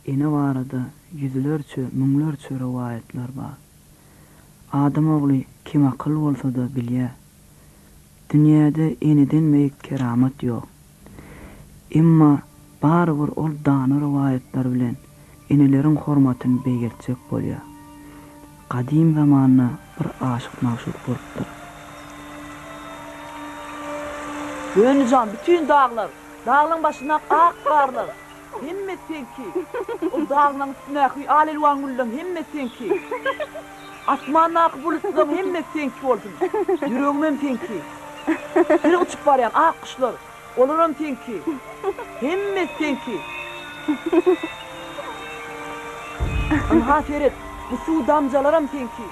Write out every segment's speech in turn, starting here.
Ene barada ýüzlerçe, müňlerçe rowaýatlar bar. Adam ogly kemakyl bolsa-da bilýär. Dünýäde eneden beýik keramat ýok. Emma barybir ol dana rowaýatlar bilen eneleriň hormatyny beýgeltjek bolýar. Gadym zamanda bir aşyk-magşuk bolupdyr. Döndi jan, bütin daglar, daglaň başyndaky ak garlar, hemmesi seňki. Ol daglaň üstündäki al-elwan gülleň hemmesi seňki. Asmandaky bulutlaň hemmesi seňki bolsun. Ýüregimem seňki. Bir uçup barýan ak guşlar, olaram seňki. Hemmesi seňki. Ynha seret, bu suw damjalaram seňki.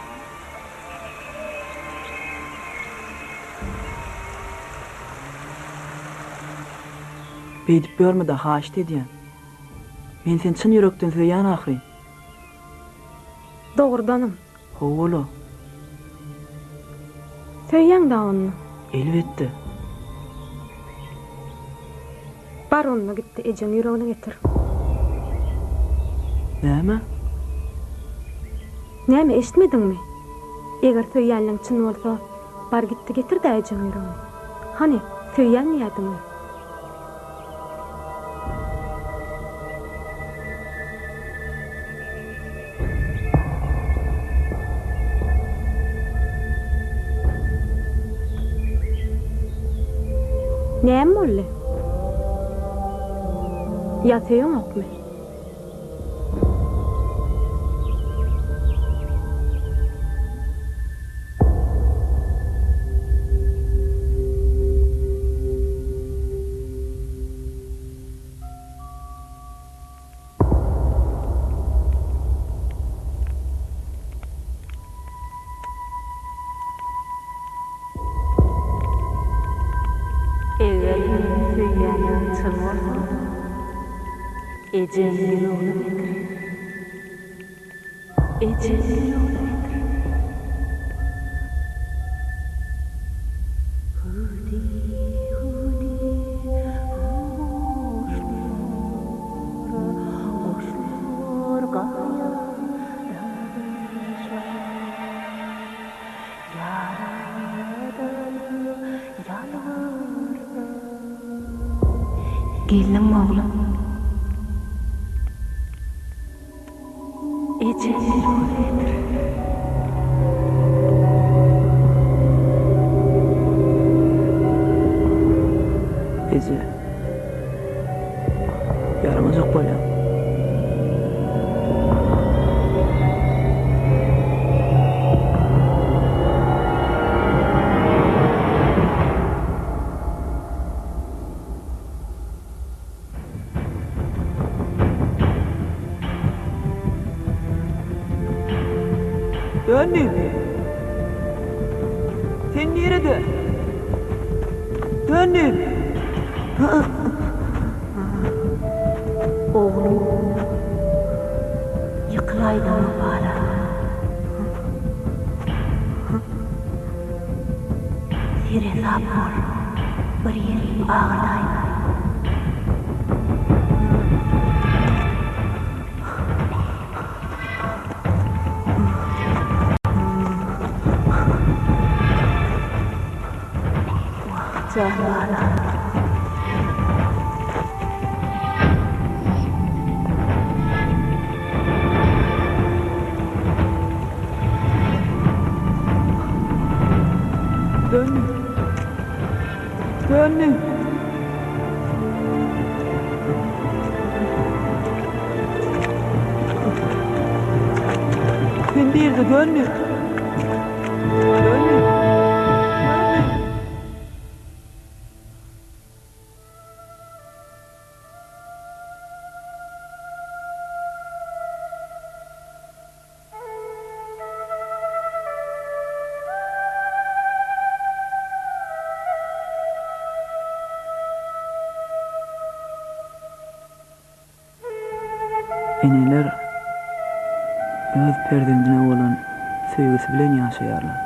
Beýdip ýörme-de, haýyşt edýän. Men seni çyn ýürekden söýýän ahyryn. Dogrudanam. Hawa-la. Söýýäň-dä onda? Elbetde. Bar onda git-de ejeň ýüregini getir. Näme? Näme, eşitmediňmi? Eger söýýänligiň çyn bolsa, bar git-de getir-dä ejeň ýüregini. Hany, söýýän diýýädiň-le. Näme boldy? Ýa söýeňokmy? Eger meni söýýänligiň çyn bolsa, ejeň ýüregini getir. Ejeň ýüregini getir. Hüwdi, hüwdi, hüw goşlar, goşlar gaýa daşlar. Ýaradana ýalbarsam. Geldiňmi oglum? Eje zerur getir. Eje. Ýaramajak bolýaň. Döndi. Sen nirede? Döndi. Oglum, ýykylaýdyňmy bala? Seresap bol, bir ýeriň agyrdaýmasyn. Wah, jan balam. Döndi. Döndi. Sen nirede döndi? Döndi. Döndi. Eneler öz perzendine bolan söýgüsi bilen ýaşaýarlar.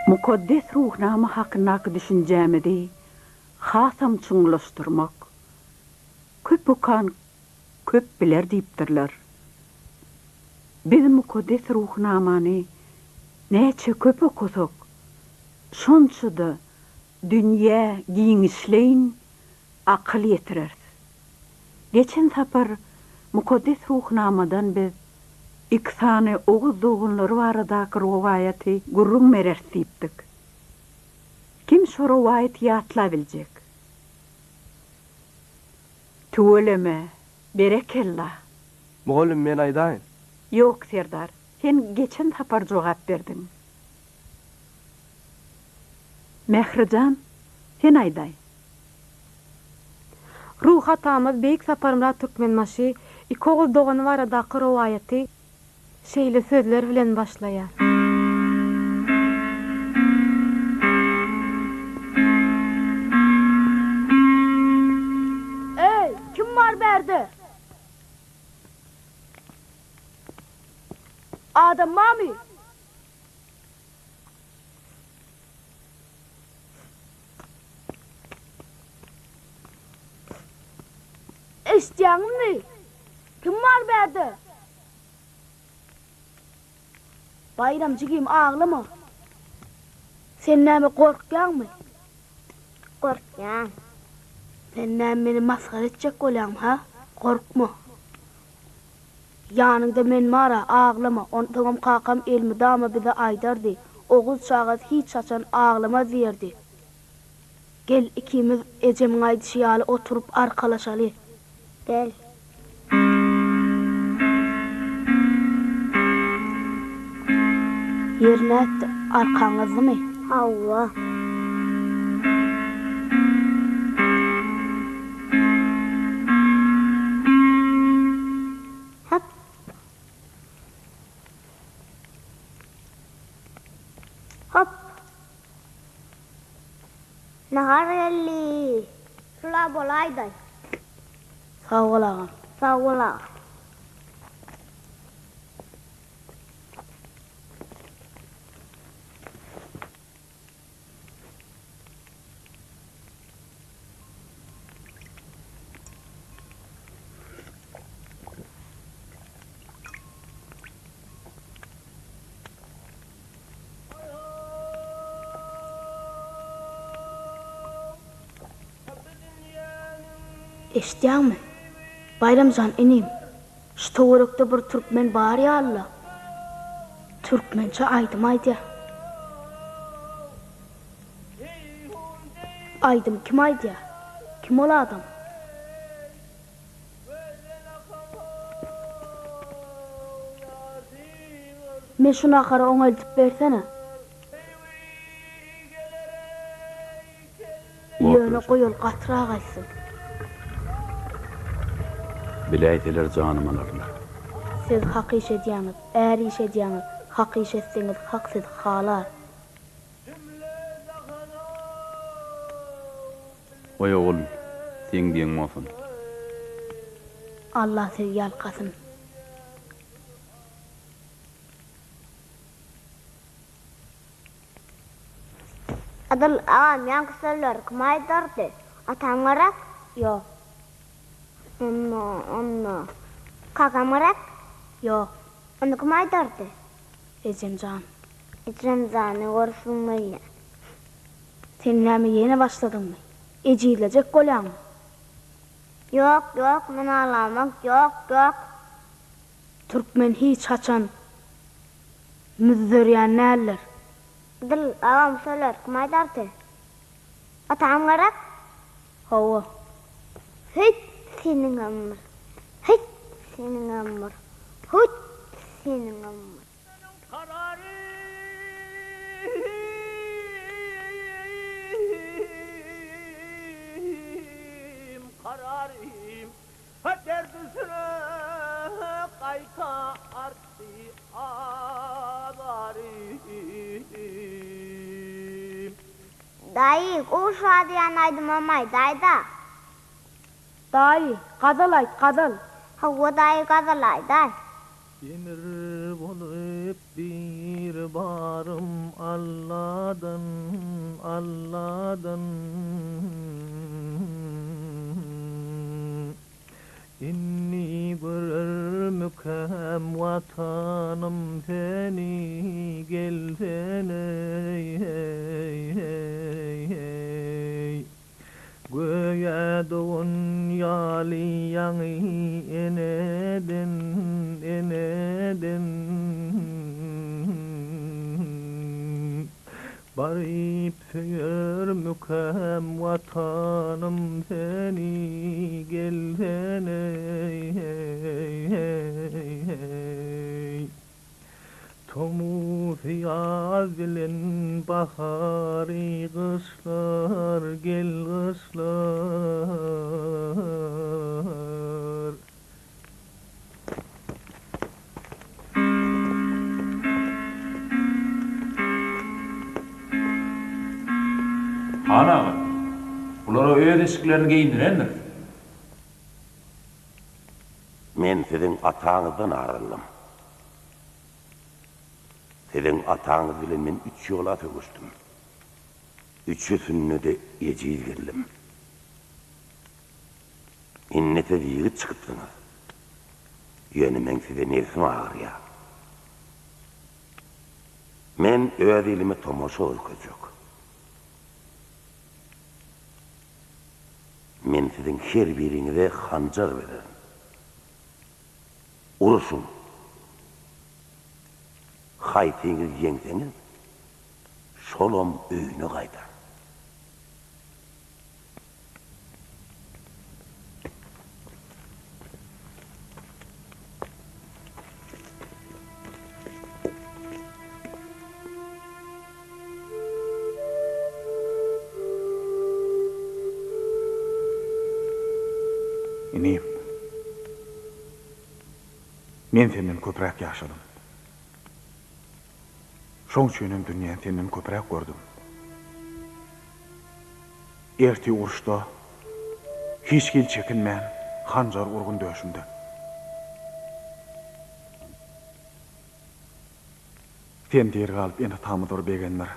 Mukaddes Ruhnama hakyndaky düşünjämizi hasam çuňlaşdyrmak. Köp okan köp biler diýipdirler. Biz Mukaddes Ruhnamany näçe köp okasak, şonça-da dünýä giňişleýin akyl ýetireris. Geçen sapar Mukaddes Ruhnamadan biz iki sany oguz doganlary baradaky rowaýaty gürrüň bereris diýipdik. Kim şo rowaýaty ýatlabiljek? Tüweleme, berekella! Mugallym men aýdaýyn. Ýok, Serdar, sen geçen sapar jogap berdiň. Mährijan, sen aýdaý. Ruhy atamyz Beýik Saparmyrat Türkmenbaşy iki oguz dogany baradaky rowaýaty şeýle sözler bilen başlaýar. Eý, kim bar bärde? Adam barmy? Eşitýäňizmi? Kim bar bärde? Baýram jigim aglama. Sen näme gorkýaňmy? Gorkýan. Sen näme meni masgara etjek bolýaňmy, hä? Gorkma. Ýanyňda men bar-a, aglama. Onsoňam kakam elmydama bize aýdardy, Oguz çagasy hiç haçan aglamaz diýerdi. Gel, ikimiz ejemiň aýdyşy ýaly oturyp arkalaşaly. Gel. Ýeri nätdi, arkaň gyzdymy? Hawa. Hop. Hop. Nahar geldi. Şula bolaýdaý. Sag bol agam. Sag bol agam. Eşidýäňmi, Baýram jan inim, şu töwerekde bir türkmen bar ýaly-la. Türkmençe aýdym aýdýar. Aýdymy kim aýdýar? Kim ol adam? Men şu nahary oňa eltip bersene. Ýöne goý ol gatyrak aýtsyn. Biläýseler janymy alarlar. Siz hak iş edýäňiz, är iş edýäňiz, hak iş etseňiz hak sizi halar. Goý ogul, seň diýeň bolsun. Allah sizi ýalkasyn. Adyl agam ýaňky sözleri kim aýdardy? Atam gerek? Ýok. Onda, onda. Kakam gerek? Ýok. Onda kim aýdardy? Ejem jan. Ejem jany görsün welin. Sen näme ýene başladyňmy? Ejizlejek bolýaňmy? Ýok, ýok, men aglamak, ýok, ýok. Türkmen hiç haçan müzzerýän däldir. Adyl agam sözleri kim aýdardy? Atam gerek? Hawa. Hüýt seniňem bir. Hüýt seniňem bir. Hüýt seniňem bir. Kararym, kararym, Derdüsüne gaýtardy azarym. Daýy, gowy şadyýan aýdymam aýdaýda. Daýy, gazal aýt, gazal. Hawa daýy gazal aýdaý. Demir bolup bir bar. Arym Alladan, Alladan. Indi görermikäm Watanym seni, gelsene, heý-heý-heý. Göýä dogan ýaly ýaňy eneden, eneden. Baryp söýermikäm Watanym seni, gelsene, heý-heý-heý. Tomusy ýaz bilen bahary gyşlar gel gyşlar. Han aga, bulara öz eşiklerini geýindirendiris. Men siziň ataňyzdan ar aldym. Siziň ataňyz bilen men üç ýola söweşdim. Üçüsinde-de ejiz geldim. Indi siz ýigit çykypsyňyz. Ýöne meň size nebsim agyrýar. Men öz ilime tomaşa görkezjek. Men siziň her biriňize hanjar bererin. Uruşyň! Haýsyňyz ýeňseňiz, şolam öýüne gaýdar. Inim, men senden köpräk ýaşadym. Şoň üçin hem dünýäni senden köpräk gördüm. Ertir uruşda hiç hili çekinmän hanjar urgun döşümden. Sen diri galyp ene-atamyz bir begendir.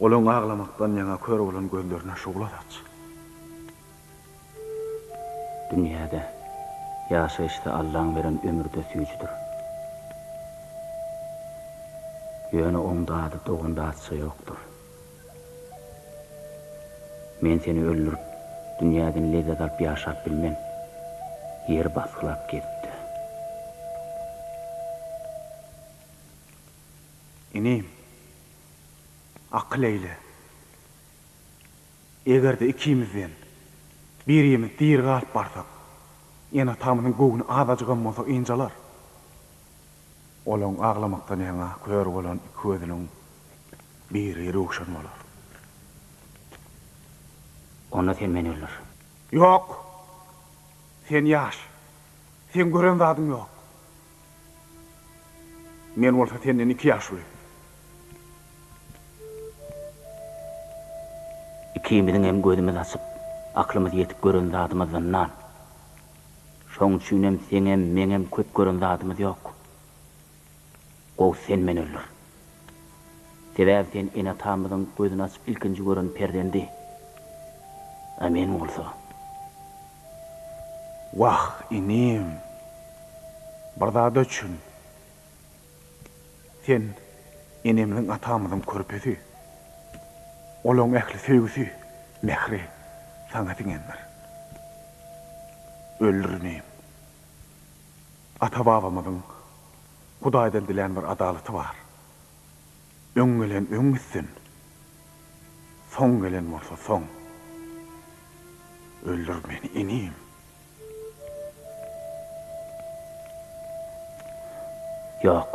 Olaň aglamakdan ýaňa kör bolan gözlerine şugla saç. Dünýäde ýaşaýyşda Allaň beren ömri-de süýjüdir. Ýöne oň dady dogan datça ýokdur. Men seni öldürip, dünýäden lezzet alyp ýaşap bilmen. Ýeri basgylap gezip-de. Inim, akyl eýle. Eger-de ikimizden birimiz diri galyp barsak, ene-atamyzyň göwni azajygam bolsa ynjalar. Olaň aglamakdan ýaňa kör bolan iki gözüniň biri röwşen bolar. Onda sen meni öldür. Ýok! Sen ýaş. Seň gören zadyň ýok. Men bolsa senden iki ýaş uly. Ikimiziň hem gözümiz açyp, aklymyz ýetip gören zadymyz zyndan. Şoň üçinem seňem, meňem köp gören zadymyz ýok. Gowusy sen meni öldür. Sebäbi sen ene-atamyzyň gözüni açyp ilkinji gören perzendi. A men bolsa. Wah, inim! Bir zada düşün. Sen enemiziň-atamyzyň körpesi. Olaň ähli söýgüsi, mähri saňa siňendir. Öldür inim. Ata-babamyzyň Hudaýdan dilän bir adalaty bar. Öň gelen öň gitsin, soň gelen bolsa soň. Öldür meni inim. Ýok.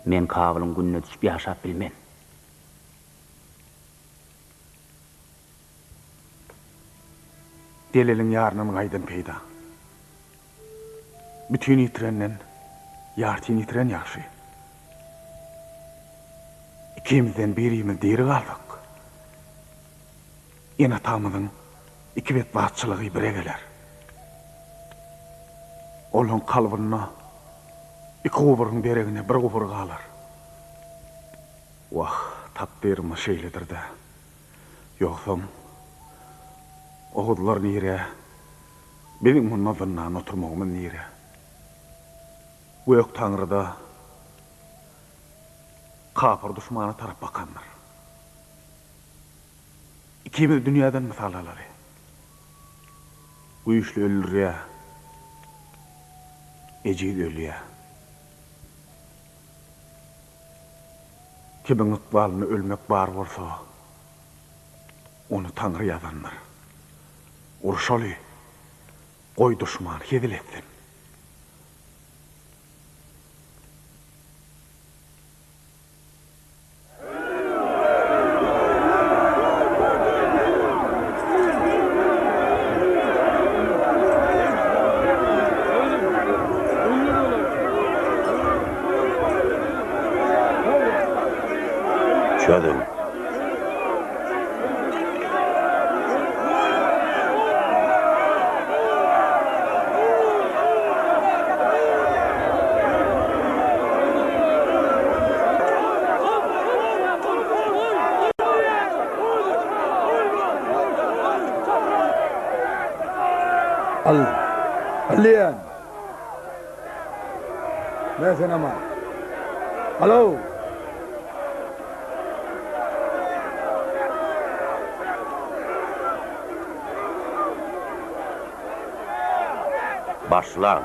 Men Kabylyň gününe düşüp ýaşap bilmen. Deliliň ýaryndan gaýdan peýda. Bütin ýitirenden ýartyn ýitiren ýagşy. Ikimizden birimiz diri galsak, ene-atamyzyň iki betbagtçylygy bire geler. Olaň kalbynda iki guburyň deregine bir gubur galar. Wah, takdyrymyz şeýledir-dä. Ýogsam, oguzlar nire, biziň munda zyndanda oturmagymyz nire? Gök Taňry-da kapyr duşmana tarap bakandyr. Ikimiz dünýäden mysal alaly. Güýçli öldürýär, ejiz ölýär. Kimiň ykbalynda ölmek bar bolsa, ony Taňry ýazandyr. Urşaly, goý duşman hezil etsin. Çözüň. Al. Al diýýän. Men senem al. Alo. Başlaň.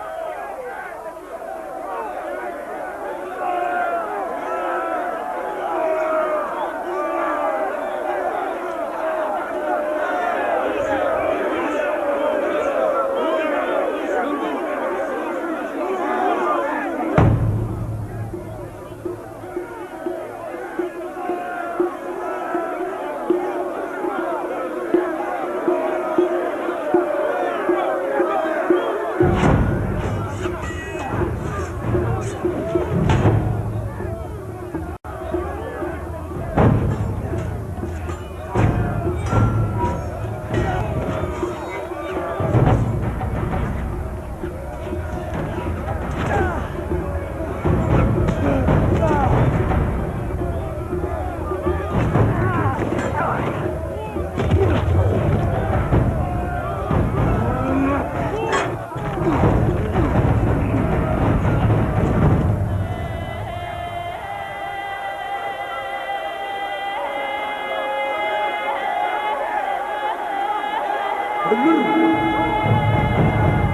Öldür!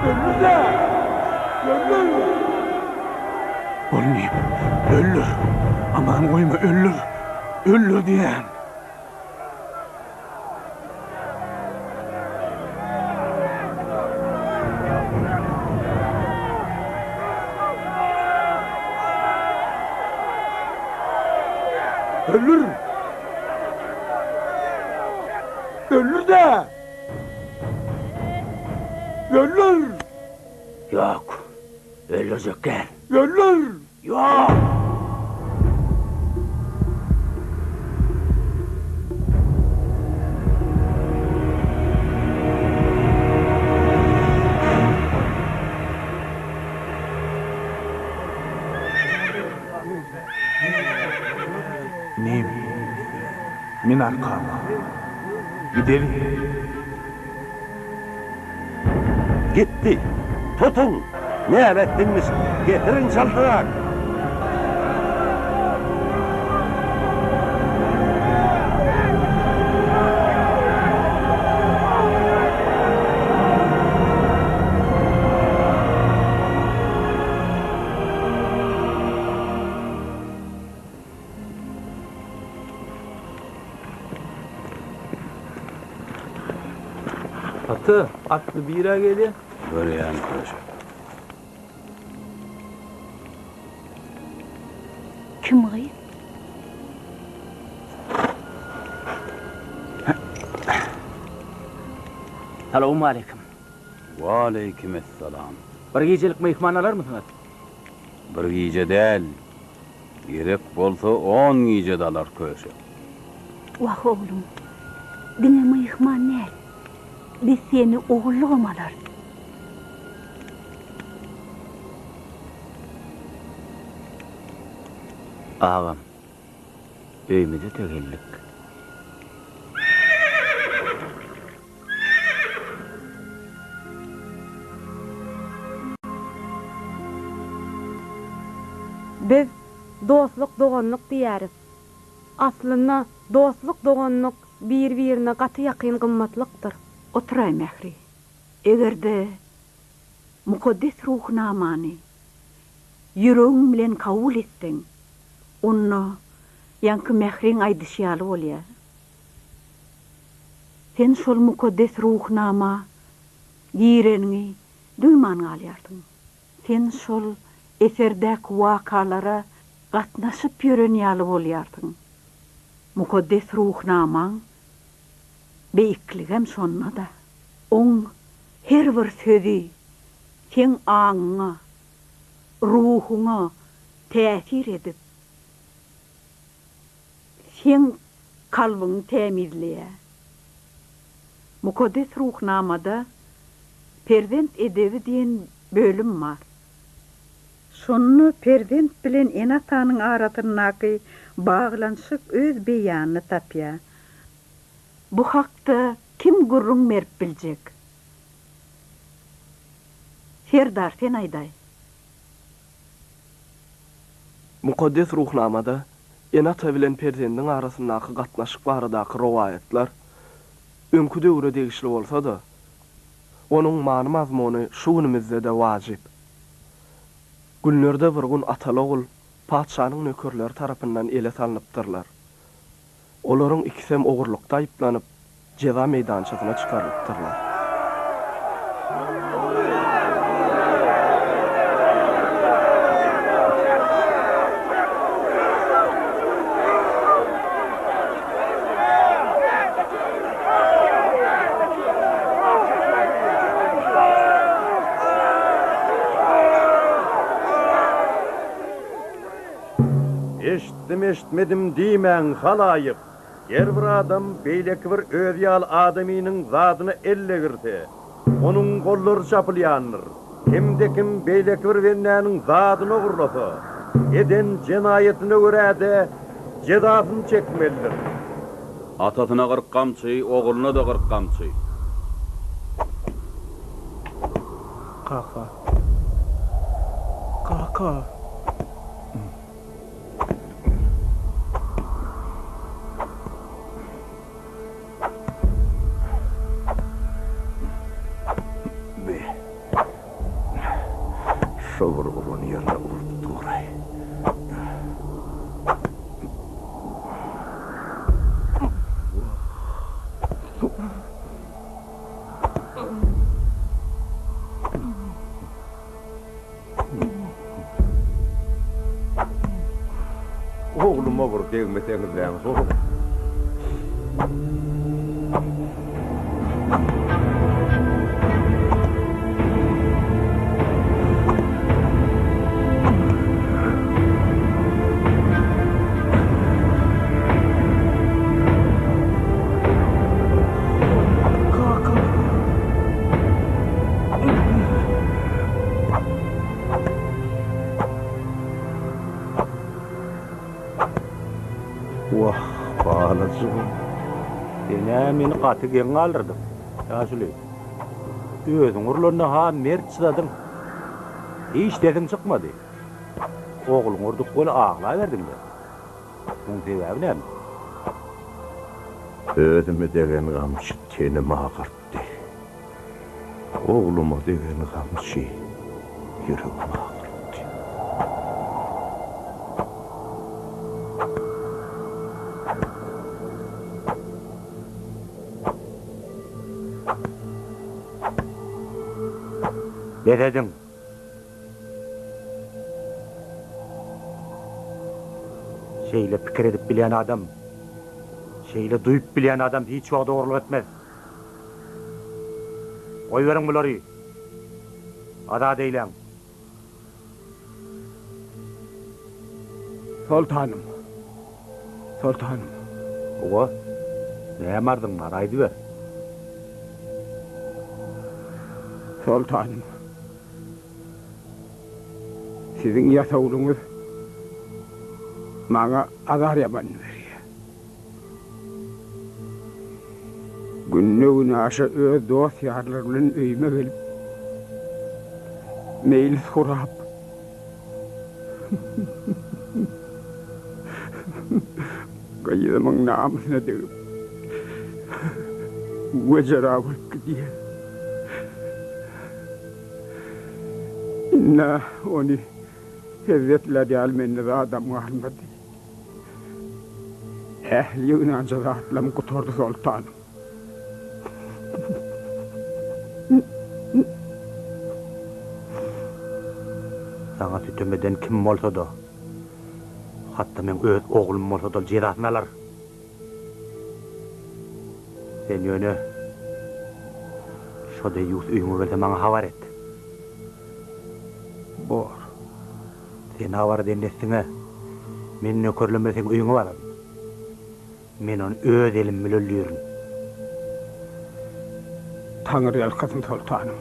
Öldür-de! Öldür! Bolmyp, öldür! Aman goýma, öldür! Öldür diýýän! Öldür! Öldür-de! Öldür! Ýok, öldürjek däl. Öldür! Ýok! Inim, min arkama. Gideli. Gitdi. Tutuň! Näme etdiňmiş? Getiriň çaltrak! Ata, atly bir-ä gelýä. Görýän köşek. Kim gyz? Salowmaleýkim. Waleýkimessalam. Bir gijelik myhman alarmysyňyz? Bir gije däl, gerek bolsa on gije-de alar köşek. Wah, oglum, diňe myhman däl, biz seni ogullygam alarys. Agam. Öýmüze-de geldik. Biz dostluk-doganlyk diýýäris. Aslynda, dostluk-doganlyk bir-birine gaty ýakyn gymmatlykdyr. Oturaý, Mähri. Eger-de Mukaddes Ruhnamany ýüregiň bilen kabul etseň, onda ýaňky Mähriň aýdyşy ýaly bolýar. Sen şol Mukaddes Ruhnama gireniňi duýman galýarsyň. Sen şol eserdäki wakalara gatnaşyp ýören ýaly bolýarsyň. Mukaddes Ruhnamaň beýikligem şonda-da. Oň her bir sözi seň aňyňa, ruhuňa täsir edip, seň kalbyňy tämizleýär. Mukaddes Ruhnamada Perzent edebi diýen bölüm bar. Şonda perzent bilen ene-atanyň arasyndaky baglanyşyk öz beýanyny tapýar. Bu hakda kim gürrüň berip biljek? Serdar, sen aýdaý. Mukaddes Ruhnamada ene-ata bilen perzendiň arasyndaky gatnaşyk baradaky rowaýatlar öňki döwre degişli bolsa-da, onuň many-mazmuny şu günümizde-de wajyp. Günlerde bir gün ataly-ogul patyşanyň nökerleri tarapyndan ele salnypdyrlar. Olaryň ikisem ogurlykda aýyplanyp, jeza meýdançasyna çykarylypdyrlar. Eşitdim-eşitmedim diýmäň, halaýyk! Her bir adam beýleki bir özi ýaly adamynyň zadyna el degirse, onuň gollary çapylýandyr. Kimde-kim beýleki bir bendäniň zadyny ogurlasa, eden jenaýatyna görä-de jezasyny çekmelidir. Atasyna 40 gamçy, ogluna-da 40 gamçy. Kaka. Kaka. Be. Şo bir uran ýerine urup dur-aý. Ogluma bir degmeseňizläň how. Kaka. Wah, balajygym. Sen-ä meni gaty geň galdyrdyň, ýaşuly. Özüň urlanda-ha mert çydadyň. Hiç sesiň çykmady. Ogluňy urduk weli aglaberdiň-le. Muň sebäbi näme? Özüme degen gamçy tenimi agyrtdy. Ogluma degen gamçy ýüregimi agyrtdy. Bes ediň! Şeýle pikir edip bilýän adam, şeýle duýup bilýän adam hiç wagt ogurlyk etmez. Goýberiň bulary! Azat eýläň! Soltanym! Soltanym! Hawa, näme arzyň bar, aýdyber. Soltanym! Siziň ýasawulyňyz maňa azar ýaman berýär. Günde-günaşa öz dost-ýarlary bilen öýüme gelip, meýlis gurap, gyzymyň namysyna degip, wejera bolup gidýär. Indi ony hezzetlär ýaly mende zadam galmady. Ähli ýygnanja zatlarym gutardy, soltanym. Saňa sütem eden kim bolsa-da, hatda meň öz oglum bolsa-da ol jezasyny alar. Sen ýöne şo deýýus öýüňe gelse maňa habar et. Bor. Sen habar eden dessiňe, men nökerlem bilen seň öýüňe bararyn. Men ony öz elim bile öldürin. Taňry ýalkasyn, soltanym.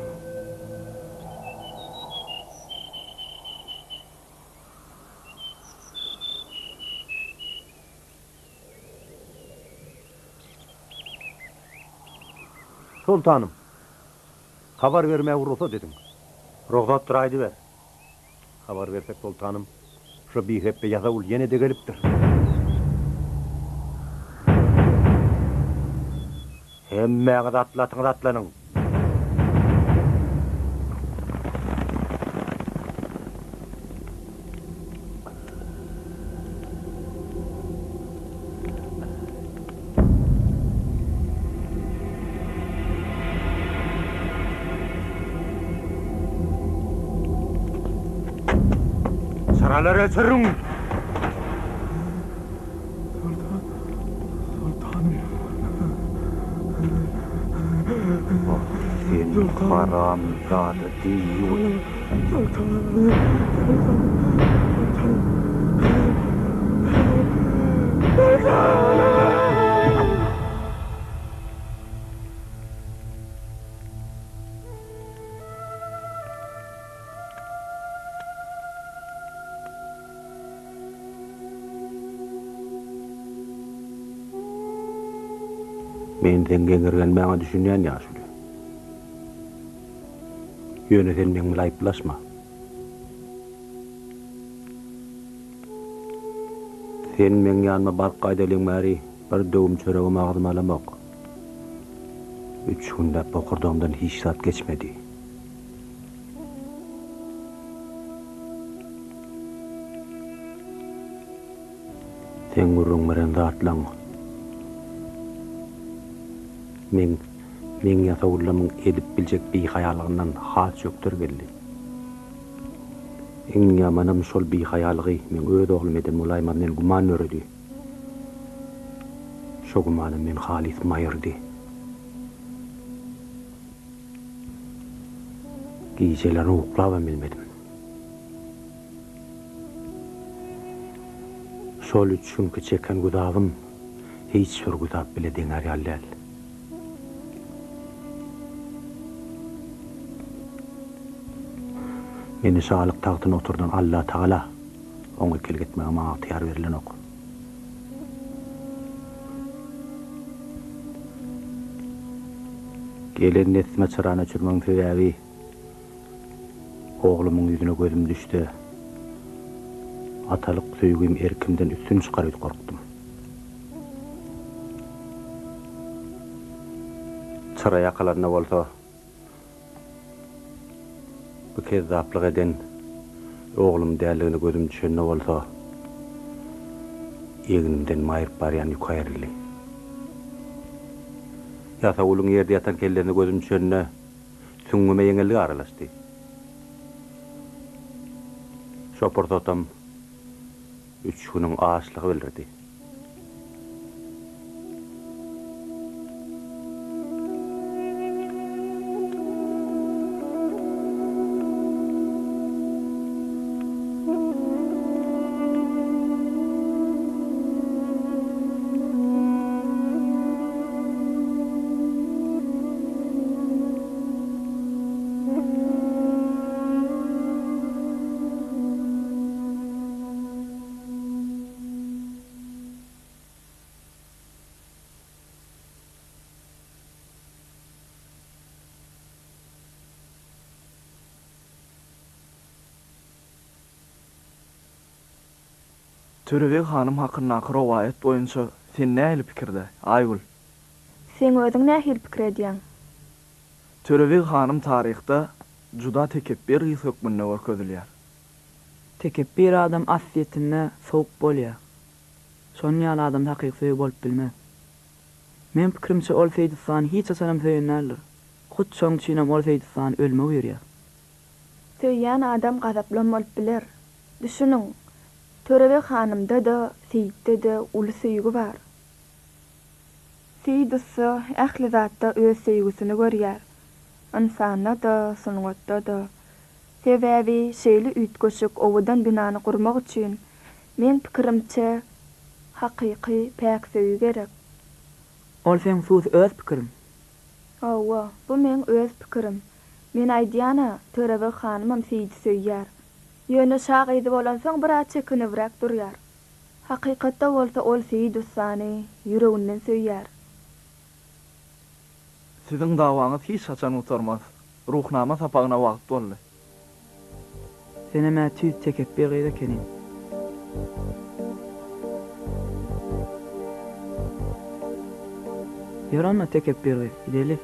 Soltanym, habar bermäge rugsat ediň. Rugsatdyr, aýdyber. Habar bersek, soltanym, şo bihepbe ýasawul ýene-de gelipdir. Hemmäňiz atly-atyňyza atlanyň! Çyralary öçüriň! Soltan, soltanym. Ah, sen haramzada deýýus! Soltanym, soltanym, soltanym. Soltanym! Men seň geňirgenmäňe düşünýän ýaşuly. Ýöne sen meň bilen aýyplaşma. Sen meň ýanyma baryp gaýdalyň bäri bir döwüm çöregem agzyma alamok. Üç günläp bokurdagymdan hiç zat geçmedi. Seň gürrüň beren zatlaň meň meň ýasawullamyň edip biljek bihaýalygyndan has çökder geldi. Iň ýamanam şol bihaýalygy meň öz oglum eden bolaýmaz men güman döredi. Şo gümanam meni halys maýyrdy. Gijelerini uklabam bilmedim. Şol üç günki çeken güzabym hiç bir güzap bile deňär ýaly däl. Meni şalyk tagtyna oturdan Allatagala oňa ikilik etmäge maňa ygtyýar berilenok. Gelen dessime çyrany öçürmegiň sebäbi, oglumyň ýüzüne gözüm düşse, atalyk söýgim erkimden üstün çykar öýdüp gorkdum. Çyra ýakylanda bolsa, Bu kezzaplyk eden oglum däldigine gözüm düşende bolsa, egnimden maýryp barýan ýük aýryldy. Ýasawulyň ýerde ýatan kellesine gözüm düşende, süňňüme ýeňillik aralaşdy. Şo pursatam üç günüň açlygy bildirdi. Törebeg hanym hakyndaky rowaýat boýunça sen nähili pikirde, Aýgül? Seň özüň nähili pikir edýäň? Törebeg hanym taryhda juda tekepbir gyz hökmünde görkezilýär. Tekepbir adam aslyýetinde sowuk bolýar. Şonuň ýaly adamda hakyky söýgi bolup bilmez. Meň pikirimçe ol Seýit ussany hiç haçanam söýen däldir. Hut şoň üçinem ol Seýit ussany ölüme buýurýar. Söýýän adam gazaplam bolup biler. Düşüniň, Törebeg hanymda-da, Seýitde-de uly söýgi bar. Seýit ussa ähli zatda öz söýgüsini görýär. Ynsanda-da, sungatda-da. Sebäbi şeýle üýtgeşik owadan binany gurmak üçin, meň pikirimçe, hakyky päk söýgi gerek. Ol seň sus öz pikiriň. Hawa, bu meň öz pikirim. Men aýdýan-a, Törebeg hanymam Seýidi söýýär. Ýöne şa gyzy bolansoň biraz çekinibräk durýar. Hakykatda bolsa ol Seýit ussany ýüreginden söýýär. Siziň dawaňyz hiç haçan gutarmaz. Ruhnama sapagyna wagt boldy. Senem-ä tüýs tekepbir gyz ekeniň. Ýör onda tekepbir gyz, gideli.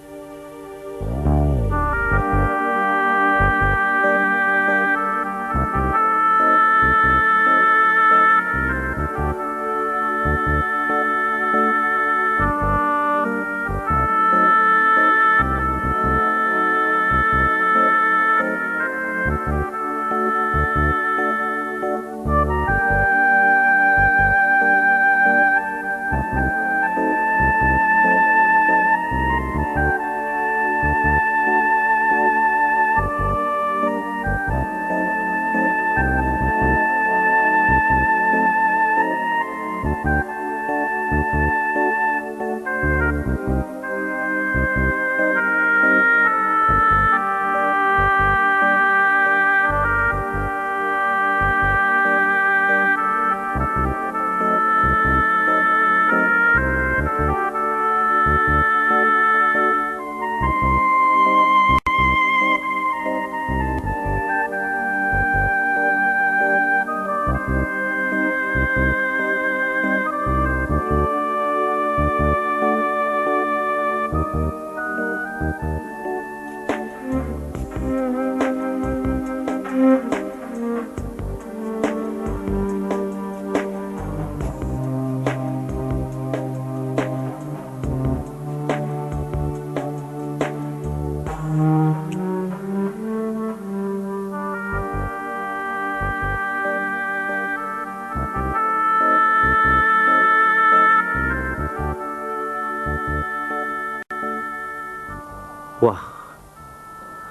Wah,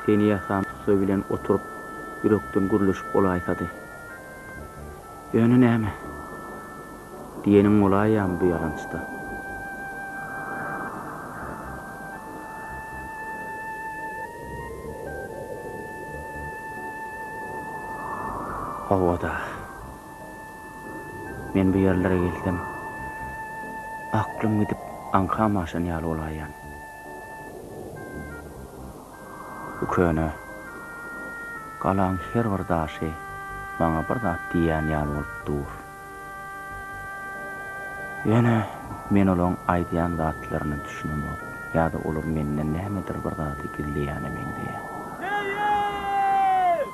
seni ýasan ussa bilen oturyp, ýürekden gürleşip bolaýsady. Ýöne näme? Diýeniň bolaýýamy bu ýalançyda? Hawa-da. Men bu ýerlere gelsem, aklym gidip, aňkam aşan ýaly bolaýýan. Bu köne galaň her bir daşy maňa bir zat diýýän ýaly bolup dur. Ýöne men olaň aýdýan zatlaryna düşünemok ýa-da olar menden nämedir bir zady gizleýäne meňzeýär. Seýit!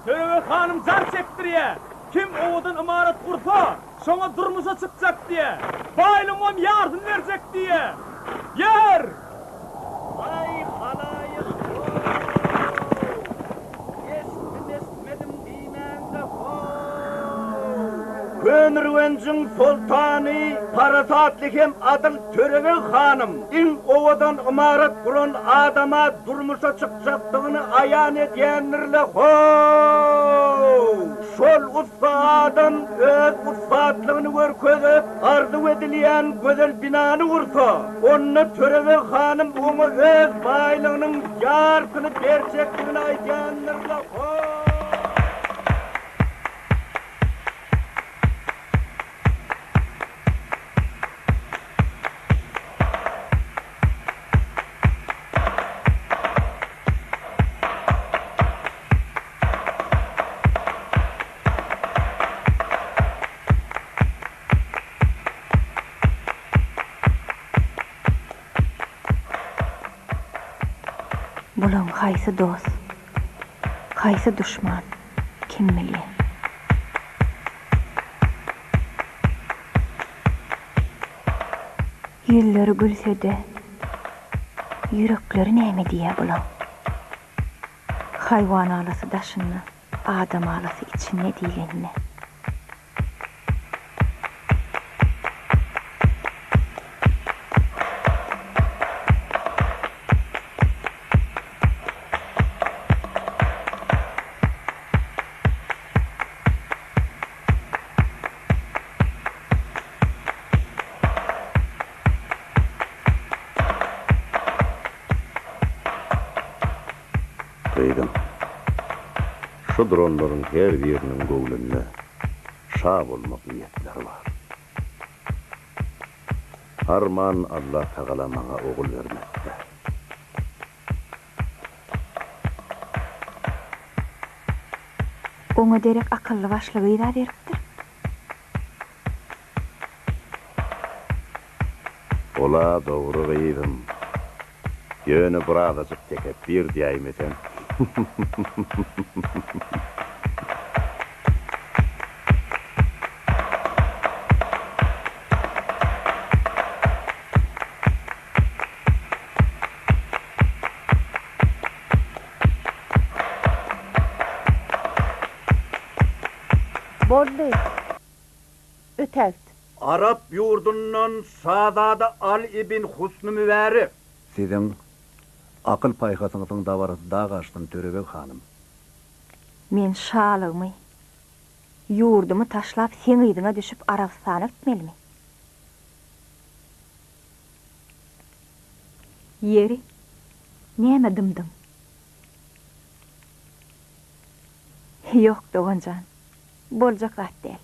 Törebeg hanym jar çekdirýä, kim owadan ymarat gursa, şoňa durmuşa çykjak diýä. Baýlygyňam ýarsyny berjek diýä. Ýör! Aý, halaýyk, ho-ow! Eşitdim-eşitmedim diýmäň-de, ho-ow! Köneürgenjiň soltany parasatly hem adyl Törebeg hanym iň owadan ymarat guran adama durmuşa çykjakdygyny aýan edýändir-le, ho-ow! Şol ussa adam öz ussatlygyny görkezip, arzuw edilýän gözel binany gursa, onda Törebeg hanym oňa öz baýlygynyň ýarsyny berjekdigini aýdýandyrla, ho! Haýsy dost, haýsy duşman, kim bilýä. Ýüzleri gülse-de, ýürekleri näme diýýä bulaň? Haýwan alasy daşynda, adam alasy içinde diýlenine. Gyzym, şu duranlaryň her biriniň göwnünde şa bolmak niýetleri bar. Arman Allatagala maňa ogul bermezdi. Oňa derek akylly-başly gyz-a beripdir. Ol-a dogry gyzym. Ýöne birazajyk tekepbir diýäýmeseň. Boldy. Ötägit. Arap ýurdundan şazada Aly ibn Husny Mübärek. Siziň akyl-paýhasyňyzyň dabarasy dag aşsyn, Törebeg hanym. Men şalygymy, ýurdumy taşlap seň yzyňa düşüp Arabystana gitmelimi? Ýeri, näme dymdyň? Ýok, dogan jan, boljak zat däl.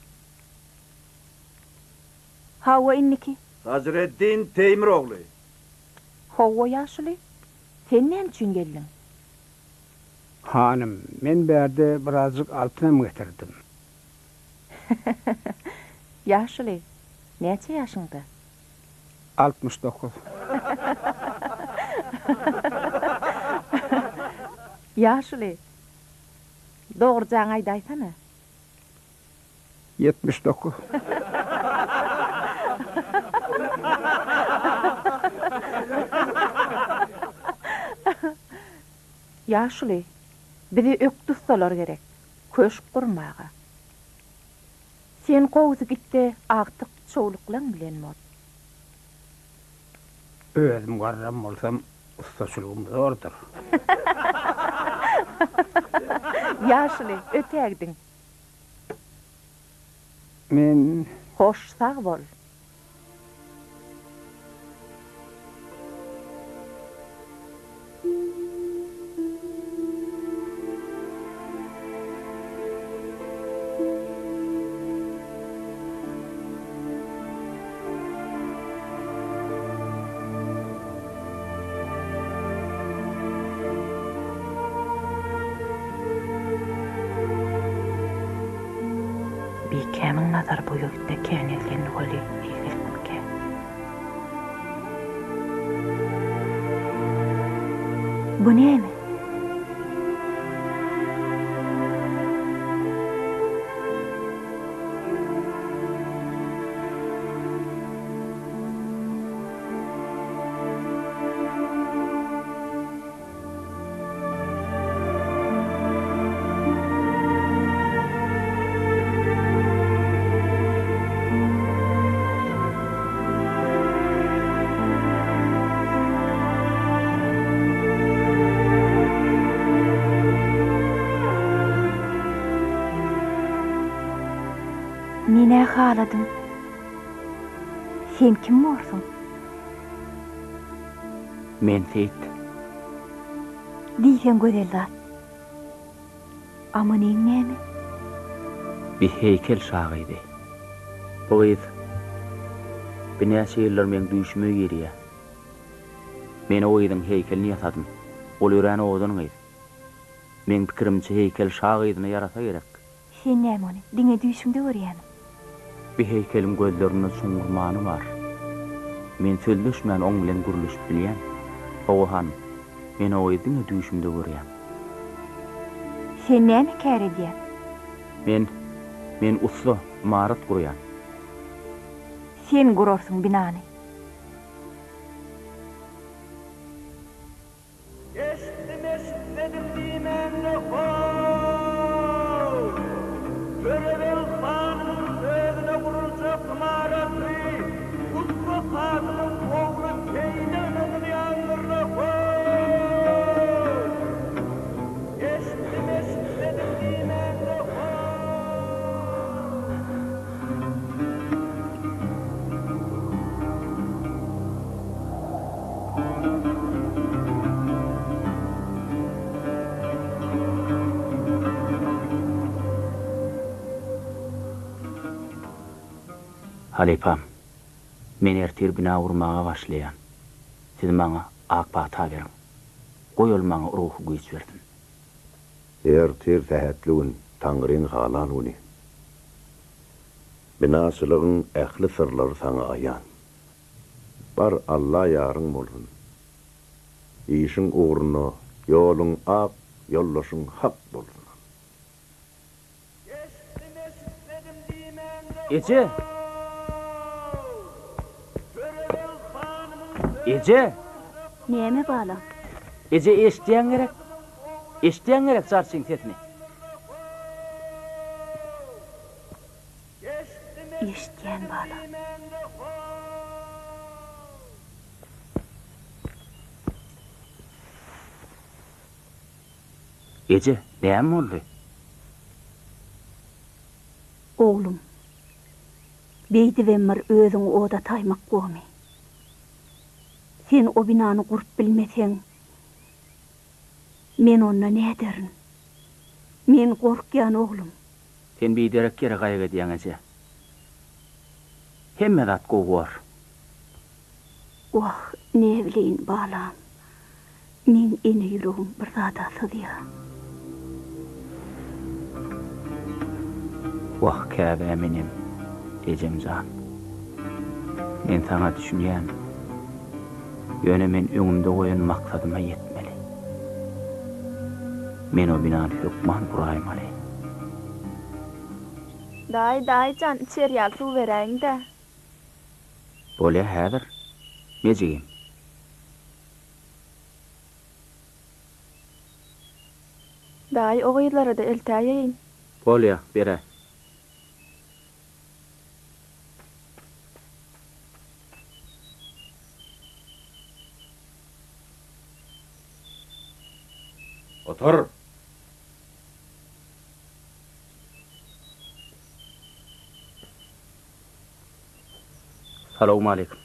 Hawa, indiki. Sajreddin Teýmir ogly. Hawa, ýaşuly, sen näme üçin geldiň? Hanym, men bärde birazjyk altynam getirdim. Ýaşuly, näçe ýaşyňda? 69. Ýaşuly, dogrujaňy aýdaýsana. 79. Ýaşuly, bize ökde ussalar gerek, köşk gurmaga. Sen gowusy git-de agtyk çowluklaň bilen bol. Özüm garram bolsam, ussaçylygym zordur. Ýaşuly, ötägidiň. Men. Hoş, sag bol. Bikämiň nazary bu ýigitde kän eglendi weli, eýgilikmikä? Bu näme? Men-ä haladym. Sen kim borsuň? Men Seýit. Diýseň gözel zat. Amanyň näme? Bi heýkel şa gyzy. Bu gyz binäçe ýyldyr meň düýşüme girýä. Men o gyzyň heýkelini ýasadym. Ol örän owadan gyz. Meň pikirimçe heýkel şa gyzyna ýarasa gerek. Sen näme ony diňe düýşüňde görýämiň? Bi heýkeliň gözlerinde çuňňur many bar. Men sözleşmän oň bilen gürleşip bilýän. Hawa, hanym. Men o gyzy diňe düýşümde görýän. Sen näme kär edýäň? Men, men ussa, ymarat gurýan. Sen gurarsyň binany. Eşitdim eşitmedim diýmäňde how! Törebeg hanymyň özüne guruljak ymaraty Gutly hanymyň ogly Seýide ynanylýandyrla how! Eşitdim eşitmedim diýmäňde how! Halypam, men ertir bina gurmaga başlaýan. Siz maňa ak pata beriň. Goý ol maňa ruhy güýç bersin. Ertir sähetli gün, Taňryň halan güni. Binaçylygyň ähli syrlary saňa aýan. Bar Alla ýaryň bolsun. Işiň ugruna ýoluň ak, ýoldaşyň hak bolsun. Eje! Eje! Näme balam? Eje eşitýäň gerek? Eşitýäň gerek jarçyň sesini? Eşitýän balam. Eje, näme boldy? Oglum, beýdibem bir özüňi oda taýmak gomy? Sen o binany gurup bilmeseň, men onda näderin? Men gorkýan, oglum. Sen biderek ýere gaýgy edýäň eje. Hemme zat gowy bor. Wah, näbileýin, balam. Meň ene ýüregim bir zada syzýa. Wah, käbäm enem, ejem jan. Men saňa düşünýän. Ýöne men öňümde goýan maksadyma ýetmeli. Men o binany hökman guraýmaly. Daýy, daýy jan, içer ýaly suw beräýiň-dä. Bolýa häzir, mejigim. Daýy, o gyzlara-da eltäýeýin. Bolýa, beräý. Otur! Salowmaleýkim.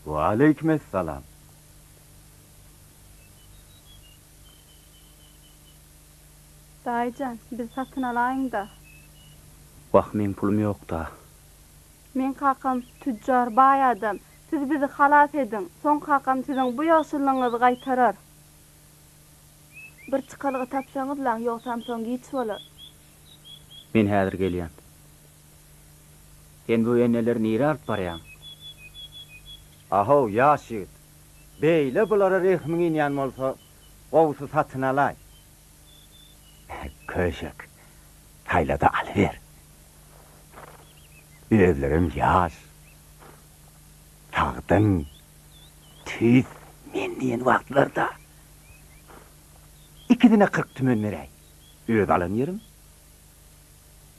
Waleýkimessalam. Daýyjan, bizi satyn alaýyň-da. Wah, meň pulum ýok-da. Meň kakam tüjjar, baý adam. Siz bizi halas ediň. Soň kakam siziň bu ýagşylygyňyzy gaýtarar. Bir çykalga tapsaňyzlaň, ýogsam soň giç bolar. Men häzir gelýän. Sen bu eneleri nirä alyp barýaň? Ahow, ýaş ýigit. Beýle bulara rehmiň inýän bolsa, gowusy satyn alaý. Köşek, saýla-da alyber. Özlerem ýaş, sagdyn, tüýs men diýen wagtlarda. Ikisine 40 tümen beräý. Öz alan ýerim.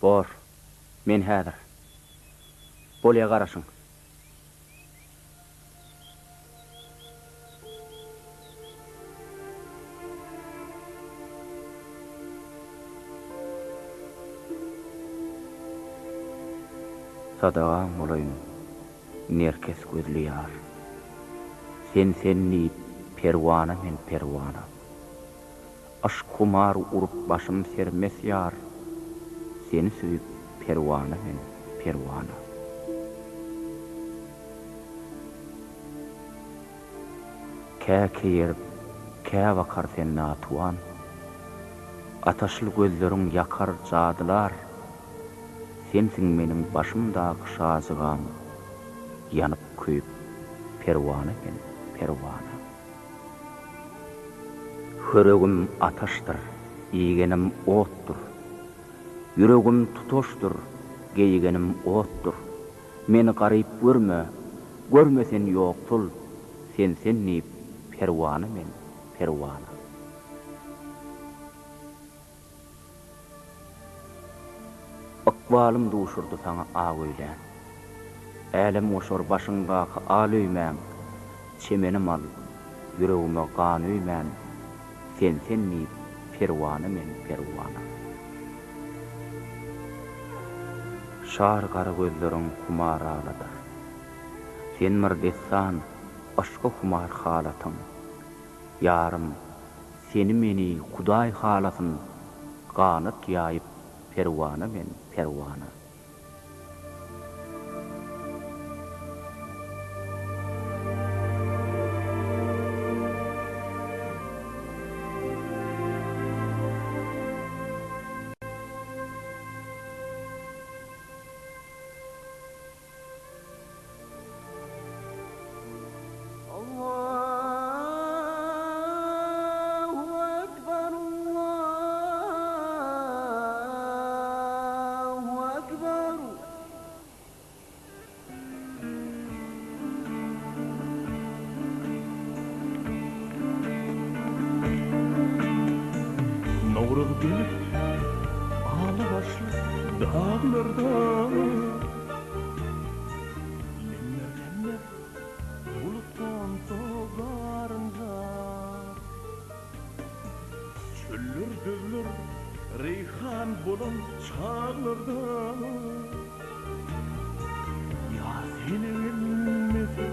Bor. Men häzir. Bolýa garaşyň. Sadagaň bolaýyn, nerkes gözli ýar. Sen-sen diýip, perwana men perwana. Yşk humar urup başym sermes ýar, Seni söýüp perwana men, perwana. Kä keýerip, kä bakar sen natuwan, Ataşly gözleriň ýakar, jadylar. Sensiň meniň başymdaky şajygam, Ýanyp-köýüp perwana men, perwana. Höregim ataşdyr, iýgenim otdur. Ýüregim tutaşdyr, geýgenim otdur. Meni garyp görme, görme sen ýoksul, Sen-sen diýip, perwana men, perwana. Ykbalym duşurdy saňa ak öýlän. Älemgoşar başyňdaky al öýmäň, Çemenim al, ýüregime gan öýmän, Sen-sen diýip, perwana men, perwana. Şar gara gözleriň humar agladar. Sen bir dessan, yşka humar halatyň. Ýarym, seni meni Hudaý halasyn, Ganat ýaýyp perwana men, perwana. Nowruz gelip, ala başly daglarda Lemmer-lemmer bulutdan garynjar. Çöller, düzler reýhan bolan çaglarda Ýar seni gelmese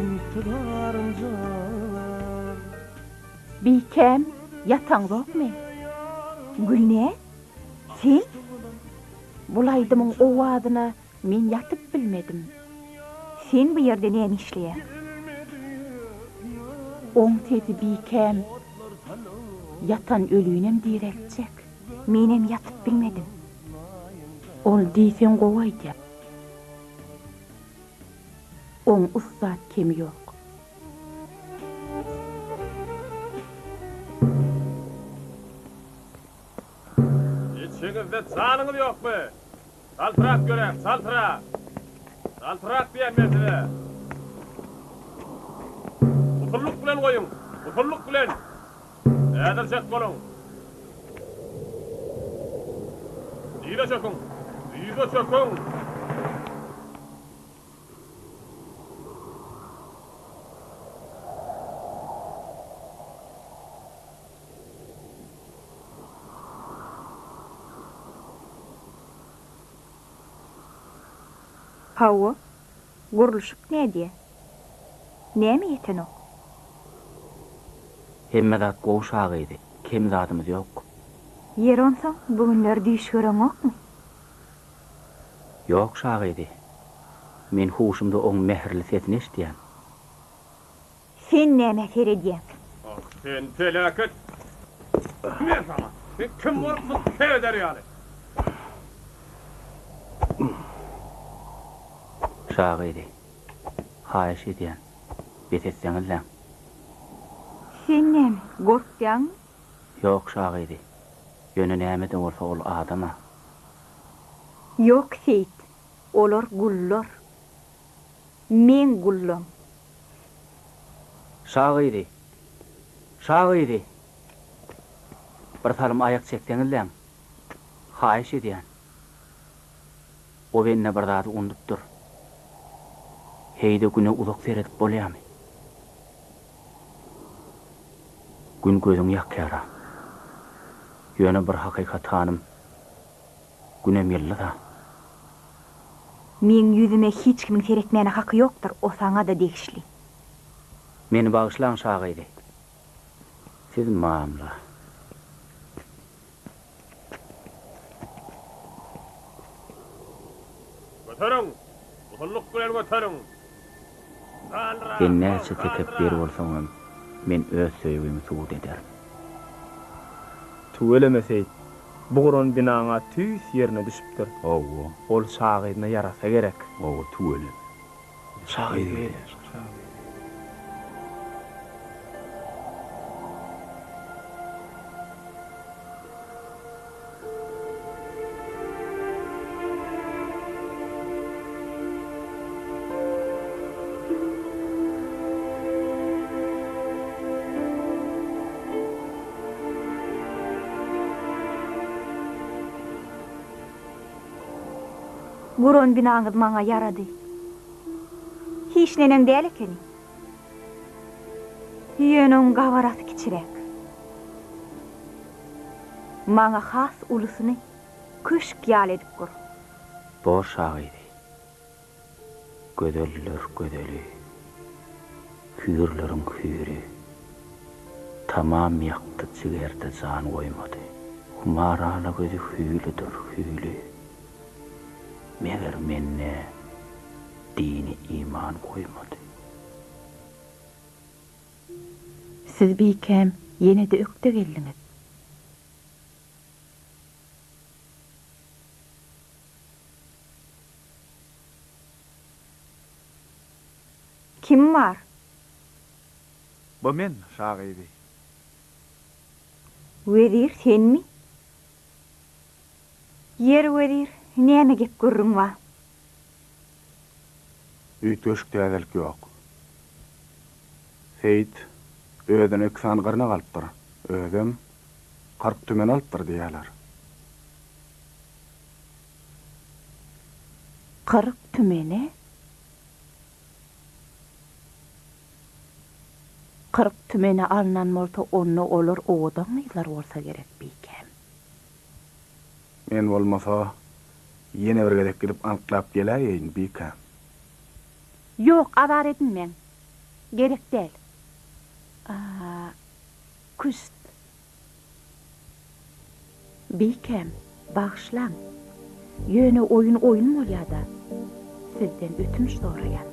intizaryn jar. Bikäm, ýataňzokmy? Gülnäz, sen? Bul aýdymyň owazyna men ýatyp bilmedim. Sen bu ýerde näme işleýäň? Oň sesi bikäm, ýatan ölünem direltjek. Menem ýatyp bilmedim. Ol diýseň gowy aýdýar. Oň ussat kemi ýok. Içiňizde janyňyz ýokmy? Çaltrak ýöräň, çaltrak! Çaltrak diýýän men size! Usullyk bilen goýuň, usullyk bilen! Häzirjek boluň! Yza çöküň! Yza çöküň! Hawa, gurluşyk nädýä? Näme ýetenok? Hemme zat gowy şa gyzy, kem zadymyz ýok. Ýeri onsoň bu günler düýş göreňokmy? Ýok şa gyzy. Men huşumda oň mähirli sesini eşidýän. Sen nämä seredýäň? Ah, sen peläket! Men saňa, sen kim bolupsyň sereder ýaly? Şa gyzy, haýyş edýän, bes etseňizläň. Sen näme, gorkýaňmy? Ýok, şa gyzy. Ýöne näme-de bolsa ol adam-a. Ýok, Seýit, olar gullar. Meň gullam. Şa gyzy! Şa gyzy! Bir salym aýak çekseňizläň, haýyş edýän. O bende bir zady unudupdyr. Heý-de Güne uzak seredip bolýamy? Gün gözüňi ýakýar-a. Ýöne bir hakykat hanym, Günem ýyldyz-a. Meň ýüzüme hiç kimiň seretmäne haky ýokdur, o saňa-da degişli. Meni bagyşlaň şa gyzy. Siz mamla. Göteriň! Usullyk bilen göteriň! Sen näçe tekepbir bolsaňam, men öz söýgimi subut ederin. Tüweleme Seýit, bu guran binaň-a tüýs ýerine düşüpdir. Hawa. Ol şa gyzyna ýarasa gerek. Hawa, tüweleme. Şa gyzy gelýär. Guran binaňyz maňa ýarady. Hiç neneň däl ekeni. Ýöne oň gabarasy kiçiräk. Maňa has ulusyny köşk ýaly edip gur. Boş agyzy. Gözeller gözeli, hüýrleriň hüýri, Tamam ýakdy jigerde jan goýmady. Humar ala gözi hüýlidir, hüýli, Meger mende dini iman goýmady. Siz bikäm ýene-de ökde geldiňiz. Kim bar? Bu men, şa gyzy. Wezir senmi? Ýeri wezir, näme gep-gürrüň bar? Üýtgeşik täzelik ýok. Seýit özüne iki sany gyrnak alypdyr, özem 40 tümen alypdyr diýýärler. 40 tümene? 40 tümene alnan bolsa onda olar owadan gyzlar bolsa gerek bikäm. Men bolmasa ýene bir gezek gidip anyklap geläýeýin bikäm. Ýok azar edinmäň. Gerek däl. A, küşt. Bikäm, bagyşlaň. Ýöne oýun oýun bolýa-da. Sizden ötünç soraýan.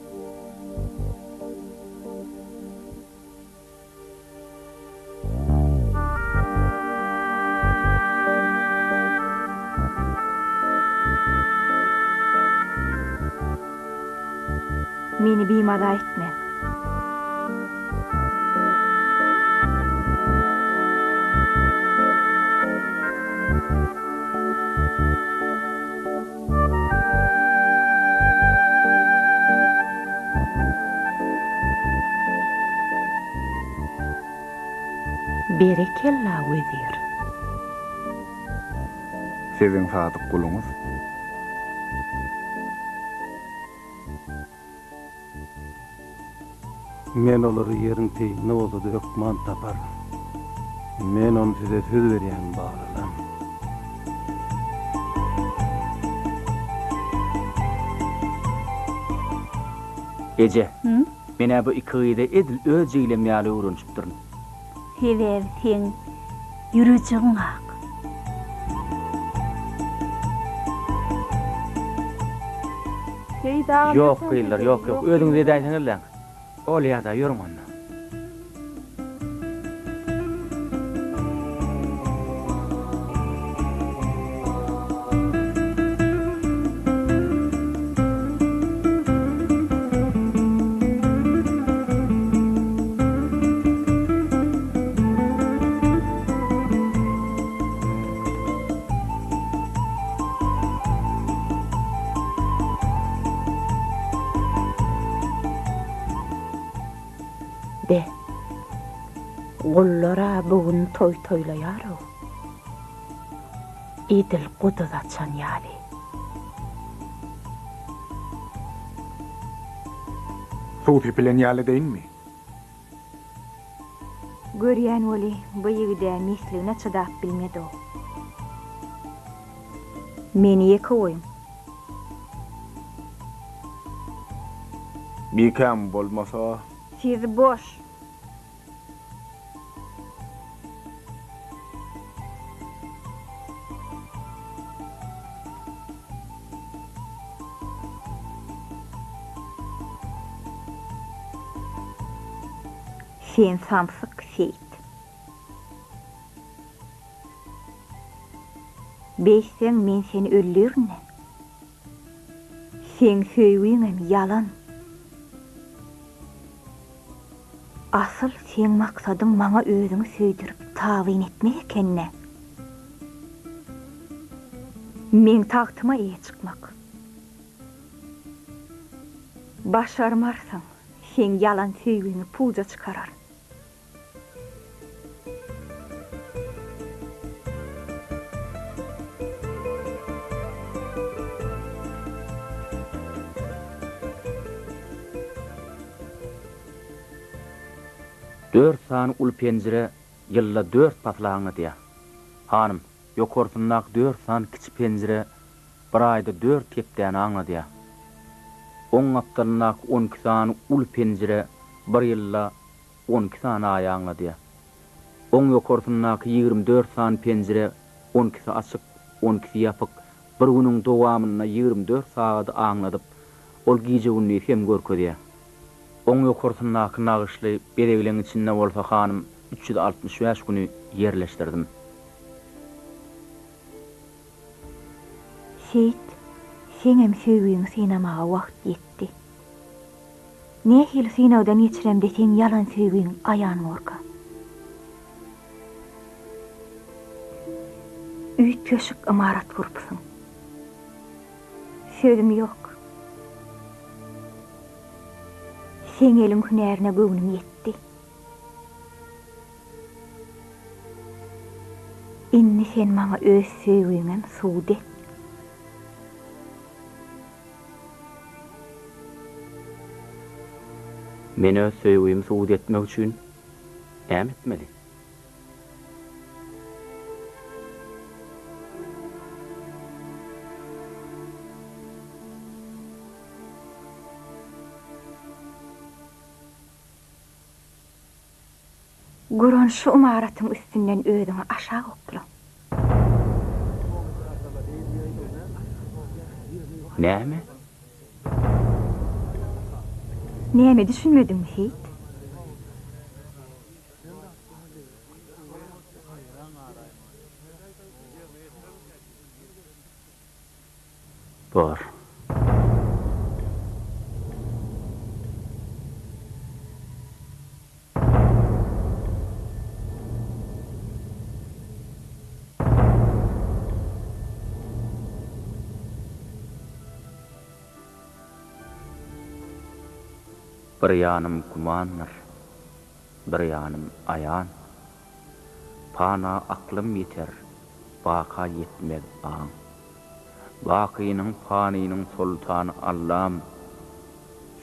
Meni bimaza etmäň. Berekella, wezir! Siziň sadyk guluňyz. Men olary ýeriň teýinde bolsa-da hökman taparyn. Men ony size söz berýän, balalam. Eje, men-ä bu iki gyza edil öz jiglem ýaly öwrenişipdirin. Sebäbi seň ýürejigiň ak. Seýit agam Ýok gyzlar, ýok, ýok, özüňiz edäýseňizläň. Bolýa-da, ýörüň onda. Be, gullar-a bu gün toý toýlaýar-ow. Edil guduz açan ýaly. Suw sepilen ýaly edeýinmi? Görýän weli, bu ýigid-ä mesligine çydap bilmedi-ow. Meni ýeke goýuň. Bikäm bolmasa. Siz boş. Sen samsyk Seýit. Beýtseň men seni öldürin-ä. Seň söýgiňem ýalan. Asyl seň maksadyň maňa özüňi söýdürip tabyn etmek eken-dä. Meň tagtyma eýe çykmak. Başarmarsyň, seň ýalan söýgiňi puja çykararyn. Dört sany uly penjire ýylda dört pasly aňladýar. Hanym, ýokarsyndaky dört sany kiçi penjire bir aýda dört hepdäni aňladýar. Oň gapdalyndaky onki sany uly penjire bir ýylda onki sany aýy aňladýar. Oň ýokarsyndaky 24 sany penjire onkisi açyk, onkisi ýapyk, bir günüň dowamynda 24 sagady aňladyp, ol gije-gündizi hem görkezýär. Oň ýokarsyndaky nagyşly bezegleň içinde bolsa hanym 365 güni ýerleşdirdim. Seýit, seňem söýgiňi synamaga wagt ýetdi. Nähili synagdan geçiremde seň ýalan söýgiň aýan borka. Üýtgeşik ymarat gurupsyň. Sözüm ýok. Seň eliň hünärine göwnüm ýetdi. Indi sen maňa öz söýgiňem subut et. Men öz söýgimi subut etmek üçin näme etmeli? Guran şu ymaratyň üstünden özüňi aşak okla. Näme? Näme düşünmediňmi, Seýit? Bor. Bir ýanym gümandyr, bir ýanym aýan. Pana aklym ýeter, baka ýetmez aň. Bakynyň, panynyň soltany Allam,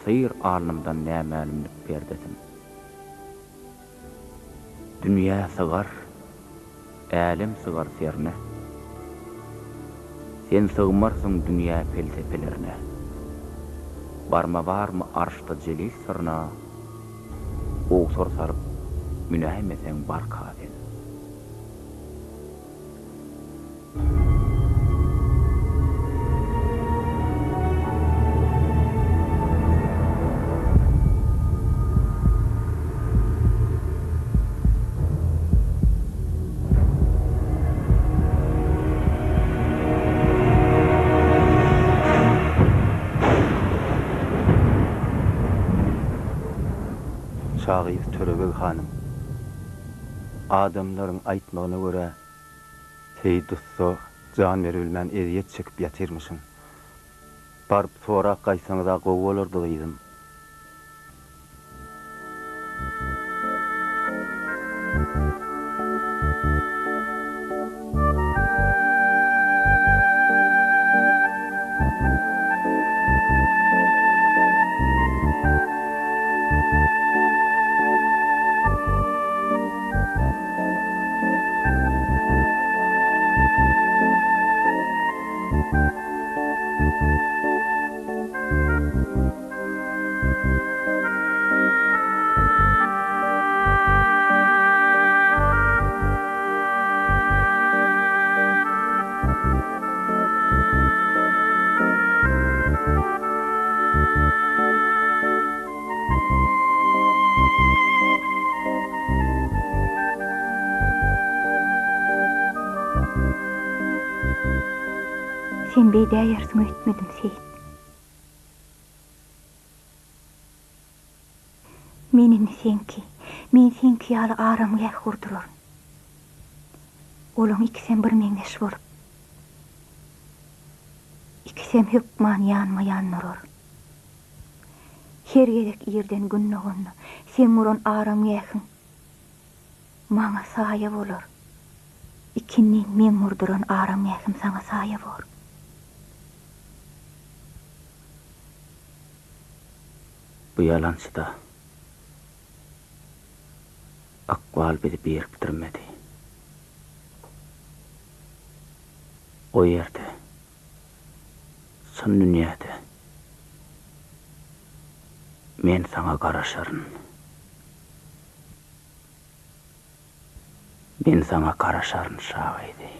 Syr alnymdan nämälimlik perdesin. Dünýä sygar, älem sygar serine. Sen sygmarsyň dünýä pelsepelerine. Barma barmy arşda jelil syryna, Owsar salyp münäýmeseň barka sen. Şa gyz Törebeg hanym. Adamlaryň aýtmagyna görä, Seýit ussa jan beribilmän ezýet çekip ýatyrmyşyn. Baryp sorap gaýtsaňyz-a gowy bolardy, gyzym. Sen beýdäýersiň öýtmedim, Seýit. Men indi seňki, men seňki ýaly aramgäh gurduraryn. Olaň ikisem birmeňzeş bolup, ikisem hökman ýanma-ýan durar. Her gezek irden Gün doganda, seň guran aramgähiň maňa saýa bolar. Ikindin meň gurduran aramgähim saňa saýa bor. Bu ýalançyda. Ykbal bizi birikdirmedi. O ýerde, çyn dünýäde men saňa garaşaryn. Men saňa garaşaryn, şa gyzy.